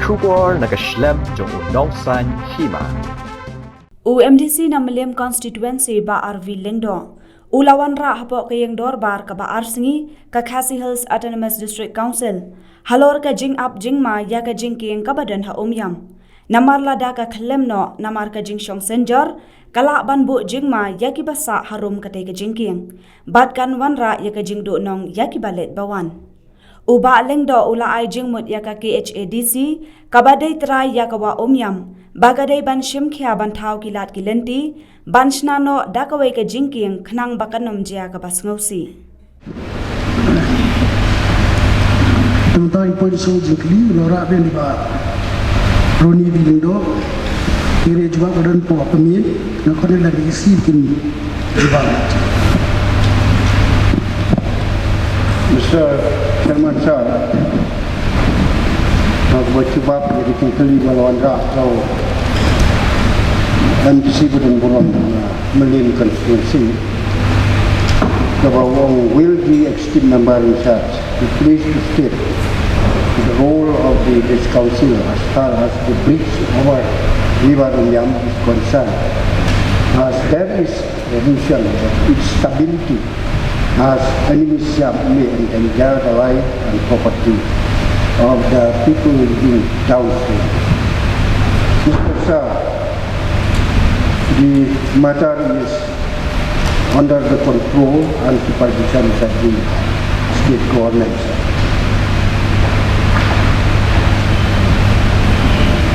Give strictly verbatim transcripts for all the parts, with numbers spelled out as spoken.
Khubor na ka shlem jong u Nongsaiñ Hima. U M D C na Mylliem Constituency Bah R V Lyngdoh u la wanrah hapoh ka ïing dorbar kaba ar sngi ka Khasi Hills Autonomous District Council halor ka jingap jingma ïa ka jingkieng kaba don ha Umiam. Namar lada ka khlem noh namar ka jingshong synjor, ka lah ban buh jingma ïa kiba sah harum katei ka jingkieng bad kan wanrah ïa ka jingduhnong ïa kiba leit ba wan. U Bah Lyngdoh u la ai jingmut ïa ka K H A D C kaba dei trai ïa ka Wah Umiam ba ka dei ban shim khia ban thaw ki lad ki lynti ban shna noh da kawei ka jingkieng khnang ba kan ym jia kaba sngewsih. Tang tang i poi shu jingkylli u la rah biang i Bah Ronnie V Lyngdoh. Ki re jubab ka don hapoh pynmih na khon la di isi kin jubab. Mister Chairman Sir, na kaba jubab ïa ki jingkylli ba la wanrah ka M D C ba don burom na Mylliem Constituency, kaba ong, will the executive member in charge be pleased to state the role of the, this council as far as the bridge over River Umiam is concerned, as there is a vision that its stability as enemies may endanger the life and property of the people living downstream. Mister Sir, the matter is under the control and supervision of the state government, sir.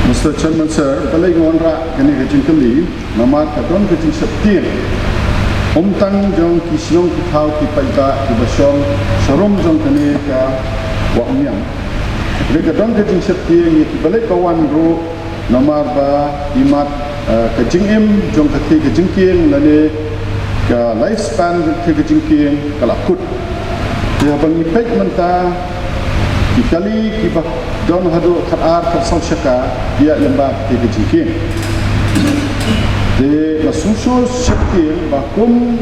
Mister Chairman, sir, balei nga wanrah kane ka jingkylli, namar ka don ka jingsheptieng, ym tang jong ki shnong ki thaw ki paidbah kiba shong sharum jong kane ka Wah Umiam. Hynrei ka don ka jingsheptieng ïa kiba leit ba wan ruh, namar ba imat, eh, ka jingim jong katei ka jingkieng lane ka lifespan jong katei ka jingkieng ka la kut. Te haba ngi peit mynta ki kali kiba don haduh khatar khatsaw shaka ki ïaid lyngba katei ka jingkieng. Te nga sngewsih sheptieng ba kum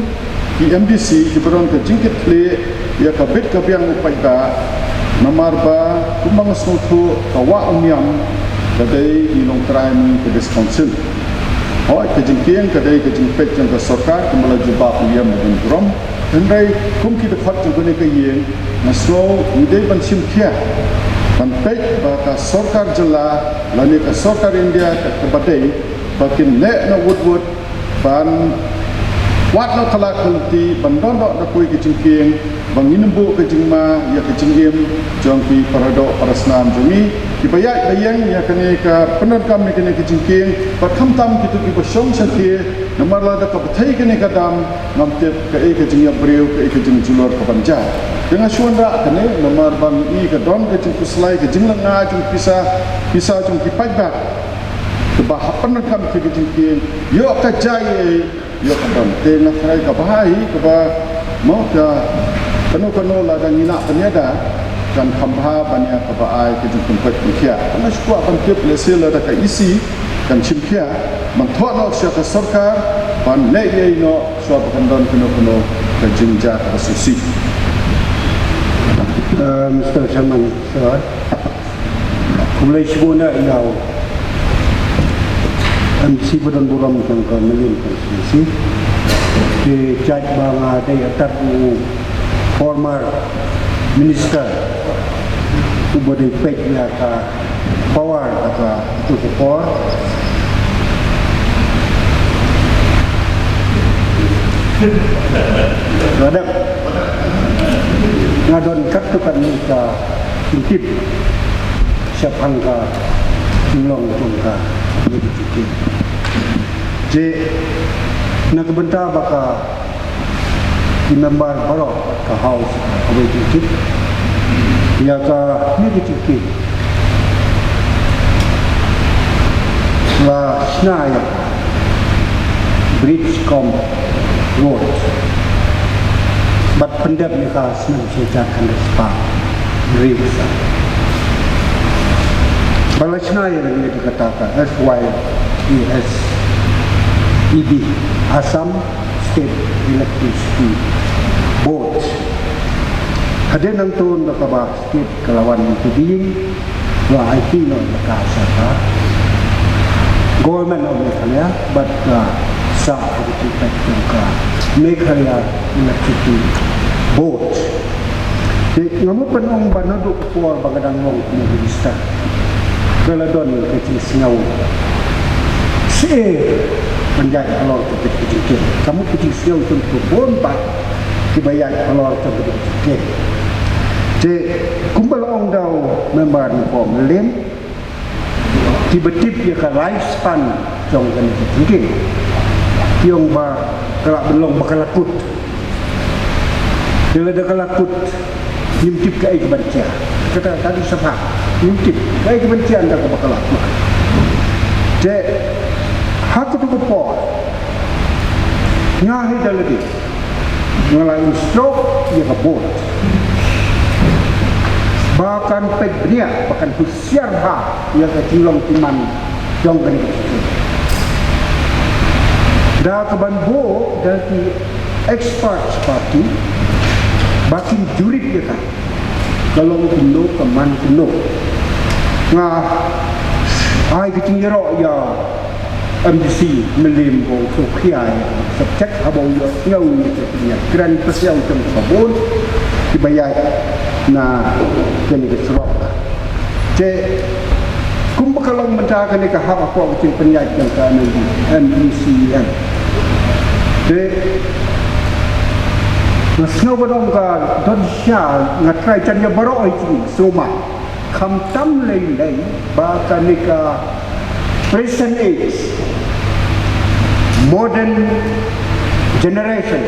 ki M D C kiba don ka jingkitkhlieh ïa ka bit ka biang u paidbah, namar ba kumba nga sngewthuh ka Wah Umiam ka dei i nongtrai mynta ka District Council. Hooid, ka jingkieng ka dei ka jingpeit jong ka sorkar kumba la jubab ïa u M D C ba don burom. Hynrei kum ki dkhot jong kane ka ïing, nga sngew ngi dei ban shim khia ban peit ba ka sorkar jylla lane ka sorkar India ka, kaba dei ba kin leh noh wut wut ban wad noh ka lad ka lynti ban don noh da kawei ka jingkieng ba ngin ym buh ka jingma ïa ka jingim jong ki paradoh parasnam jong ngi kiba ïaid ba ïeng ïa kane ka pyndonkam ïa kane ka jingkieng bad khamtam kito kiba shong shakri. Namar lada ka bthei kane ka dam, ngam tip kaei ka jingïap briew, kaei ka jingjulor ka ban jia. Te nga shu wanrah kane namar ba ngi i ka don ka jingkhuslai, ka jinglyngngai jong pisa, pisa jong ki paidbah. Kaba hap pyndonkam ïa ka jingkieng, ïoh ka jia ei ei, ïoh ka don. Te nga kyrpad kaba ai, kaba mo ka kano kano lada ngi lah ban ïada, kan kham bha ban ïa kaba ai ka jingpynpait pynkhiah. Nga shu kwah ban tip lehse lada ka E C kan shim khia ban thoh noh sha ka sorkar ban leh ei ei noh shuwa ba kan don kano kano ka jingjia kaba sngewsih. Eh, Mister Chairman, sir. Khublei shibun ïa u M D C ba don burom jong ka Mylliem Constituency. Te jait ba nga dei atat u former minister uba dei peit ïa ka power, kata itu ka por. Nga dep, nga don katto katne ka jingtip shaphang ka jinglong jong ka Executive. Te na ka bynta ba ka ki member baroh ka House ka wei jingtip ïa kane ka jingtip la shna ïa ka bridge cum road bad pyndep ïa ka snem shi hajar khyndai spah hynriew spah. Ba la shna ïa kane ka ta ka S Y A S E B, Assam State Electricity Board. Hadien nangta da kaba state ka la wan into being, Ba aiti noh ïa ka sha ka Government of Meghalaya bad ka sha ka jingpynlong ka Meghalaya Electricity Board. Te nga mut ban ong ba naduh ka por ba nga dang long kum u minister, ka la don ka jingsngew seh ban ïaid halor ka jingkit. Ka mut ka jingsngew jong ki bun bah kiba ïaid halor ka jingkit. Te kumba la ong da u member na ka Parliament, kiba tip ïa ka lifespan jong kane ka jingkit, ki ong ba ka la ban long ba ka la kut. Te lada ka la kut, ngim tip kaei kaban jia. Kata ka dei safar. Ngim tip kaei kaban jia ynda kaba ka la kut. Te ha kato ka por, nga hi da lade nga la instruct ïa ka board ba kan peit bniah, ba kan husiar bha ïa ka jinglong jingnam jong kane ka state. Da ka ban buh da ki expert party ba kin jurip ïa ka, ka long kumno, ka man kumno. Nga ai ka jingïaroh ïa MDC Mylliem ba u sngewkhia ïa ka subject, haba u ïohsngew ïa ka jingïakren pasiaw jong ka bun kiba ïaid na kane ka surok. Te kumba ka long mynta kane ka hap hapoh ka jingpynïaid jong ka MDC, MDC. Te nga sngew ba dang ka don sha, nga trai jan ïa baroh hi jong sumar. Khamtam lei lei ba kane ka present age, modern generation,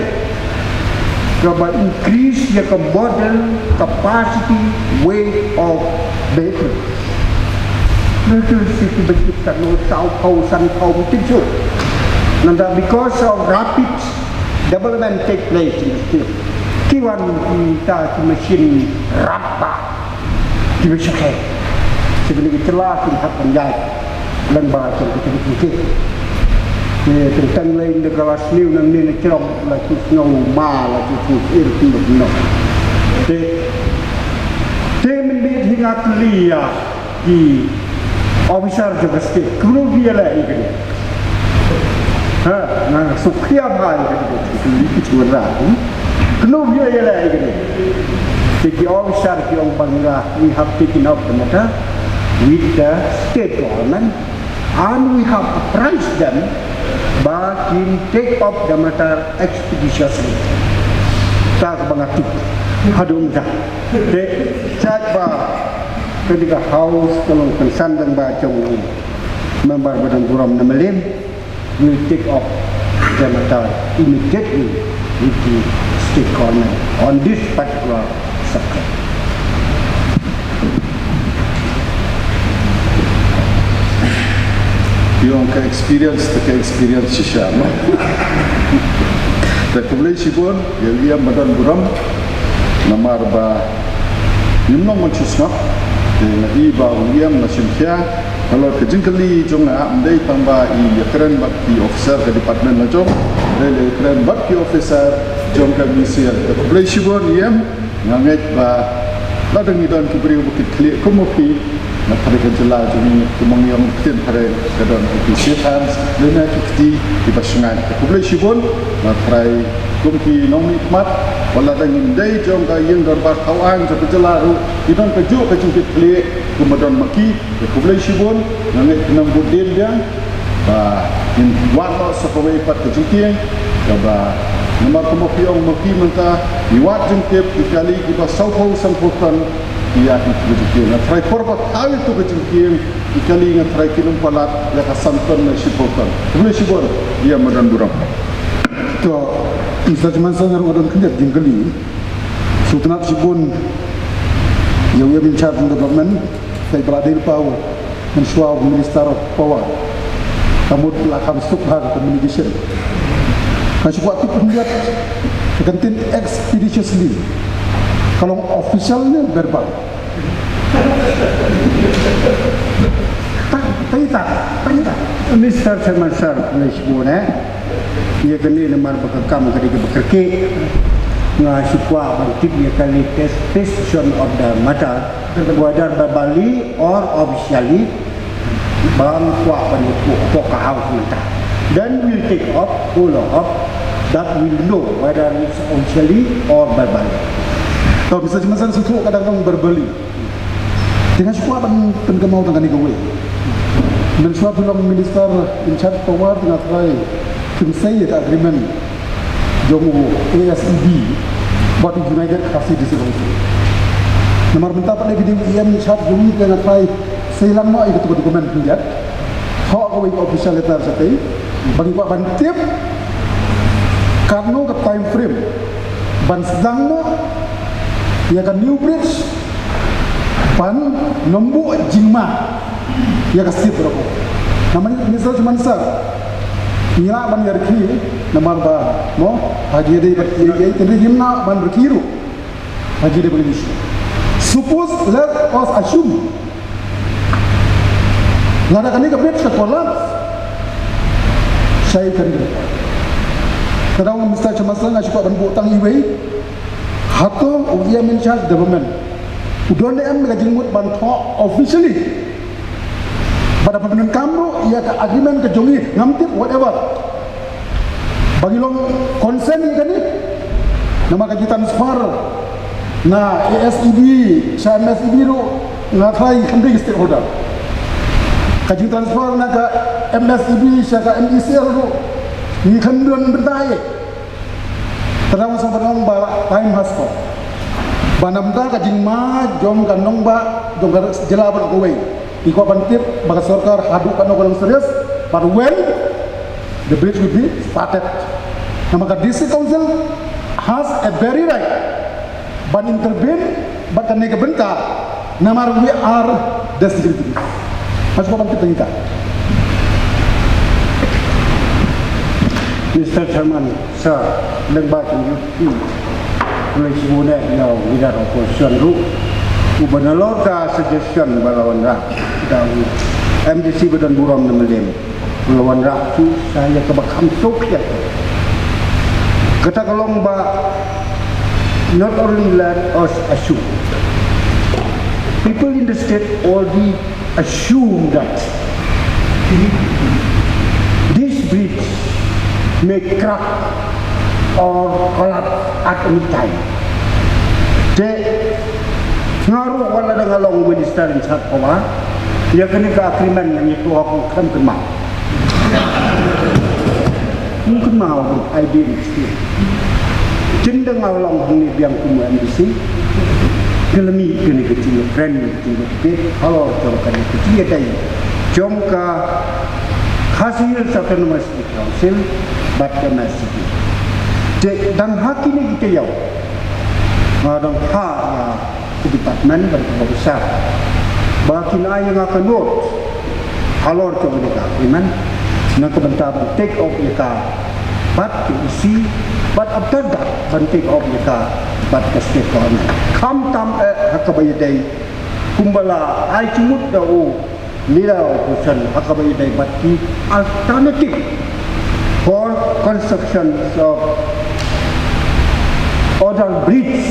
kaba increase ïa ka modern capacity weight of vehicle. Vehicle siti bajik tano saw phaw san phaw mungkin shu. Nanda because of rapid development take place in the state. Ki wan kita ki machine rap ba kiba shakhe. Kiba ni ki jylla ki hap ban ïaid lyngba jong ki jingkit. Te teng teng lei da ka la sniew nangne na jrong la ki sngew ma la ki sngew ir ki no no. Te te mynmiet hi nga kylli ïa ki officer jong ka state, kumno phi ïaleh ïa kane? Ha, nga sngewkhia bha ïa kane ka jingkylli ki chuan ra. Kumno phi ïaleh ïa kane? Te ki officer ki ong ba ngi, we have taken up the matter with the state government and we have apprised them ba kin take up the matter expeditiously. Ta kaba nga tip haduh mynta. Te shait ba kane ka House ka long concern dang ba jong u member ba dang burom na Mylliem, will take up the matter immediately with the state government on this particular subject. Ïong ka experience, ta ka experience shisha ma. Ta khublei shibun ïa u ïam ba don burom. Namar ba ngim long ban shu sngap, te nga i ba u ïam na shim khia. Halor ka jingkylli jong nga, ym dei tang ba i ïakren bad ki officer ka department la jong, dei la ïakren bad ki officer jong ka MeECL. Te khublei shibun ïam, nga ngeit ba lada ngi don ki briew ba kit khlieh kum u phi, na pyrthei ka jylla jong ngi, kumba ngi ong ktien phareng, ka don ki shit hands lane ki kti kiba shngaiñ. Te khublei shibun, nga trai kum ki nongmihkhmat, wat lada ngim dei jong ka ïing dorbar thaw aiñ jong ka jylla ruh, ngi don kajuh ka jingkit khlieh kumba don ma ki. Te khublei shibun, nga ngeit ki nang bud dien biang ba ngin wad noh sa kawei pat ka jingkieng kaba, namar kumba phi ong ma phi mynta, ngi wad jingtip ki kali kiba sawphew sanphew ton. Ïa ki jingkieng nga trai por ba thaw ïa tu ka jingkieng ki kali nga trai kin ym palat ïa ka san ton ne shiphew ton. Khublei shibun ïa madan burom. To, Mister Chairman Sir, nga ruh nga don khyndiat jingkylli. Sngewtynnat shibun ïa u ïam in charge development, kai ba la dei lypa u mynshuwa u Minister of Power. Ka mut la kham suk ha ka communication. Nga shu kwah tip khyndiat ka kyntien expeditiously, ka long official ne verbal? Mister Chairman Sir, khublei shibun eh. Ïa kane namar ba ka kam ka dei kaba kyrkieh. Nga shu kwah ban tip ïa ka latest position of the matter, whether verbally or officially, ba nga kwah ban ïathuh hapoh ka House mynta. Then we'll take up, follow up, that we'll know whether it's officially or verbally. To, Mister Chairman, sa shu thoh ka dang long verbally. Te nga shu kwah ban pynkynmaw tang kane kawei. Mynshuwa phi long Minister in charge power, te nga tharai phim sei ïa ka agreement jong u A S E B bad u United Khasi District Council. Namar mynta pat dei phi dei u E M in charge jong ngi, te nga tharai sei lang noh ïa katu ka document phin ïa thoh kawei ka official letter shatei ba ngi kwah ban tip katno ka time frame ban sdang noh ïa ka new bridge ban nym buh jingma ïa ka state baroh. Namar, Mister Chairman Sir, ngi lah ban ïarkhie namar ba, mo, ha ki ïadei bad ki ïadei, tangba ngim lah ban rkhie ruh ha ki ïadei bad ki issue. Suppose, let us assume, lada kane ka bridge ka collapse, shaei kan dei. Te da, Mister Chairman Sir, nga shu kwah ban buh tang iwei. Hato u E M in charge government u don ne em ka jingmut ban thoh officially, ba da pyndonkam ruh ïa ka agreement ka jong ngi, ngam tip, whatever, ba ngi long consent ïa kane? Namar ka jingtransfer na A S E B sha M S E B ruh, nga tharai kham dei ki stakeholder. Ka jingtransfer na ka M S E B sha ka M E C L ruh, ngi kham don bynta ïa. Te da nga sngewbha ban ong ba time has come. Ba na bynta ka jingma jong ka nongbah jong ka jylla baroh kawei, ngi kwah ban tip ba ka sorkar haduh katno ka long serious, but when the bridge will be started. Namar ka District Council has a very right ban intervene bad kane ka bynta, namar we are the signatories. Nga shu kwah ban tip tang ïa kata. Mister Chairman Sir, lyngba jong u, u la shu ne ïa u leader opposition ruh, uba nalor ka suggestion ba la wanrah da u M D C ba don burom na Mylliem, u la wanrah shuh sha ïa kaba kham suk ïa kata ka long ba, not only let us assume, people in the state already assume that this bridge may crack or collapse at any time. Te nga ruh, wat la da nga long minister in charge power, ïa kane ka agreement ngan ïathuh hok, ngam kynmaw. Ngam kynmaw ba ai biang state. Tang da nga long hangne biang kum u M D C, nga la mih kane ka jingïakren, ka jingïadebate halor jong kane ka jingïadei jong ka Khasi Hills Autonomous Council bad ka M S C P. Te dang ha kine ki taïew, nga dang ha ïa ki department bad ki officer ba kin ai ïa nga ka note halor jong kane ka agreement, na ka bynta ban take up ïa ka bad ka E C, bad after that ban take up ïa ka bad ka state government. Khamtam eh ha kaba ïadei kumba la ai jingmut da u leader opposition ha kaba ïadei bad ki alternative for construction of other bridge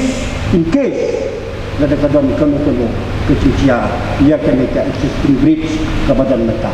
in case lada ka don kano kano ka jingjia ïa kane ka existing bridge kaba don mynta.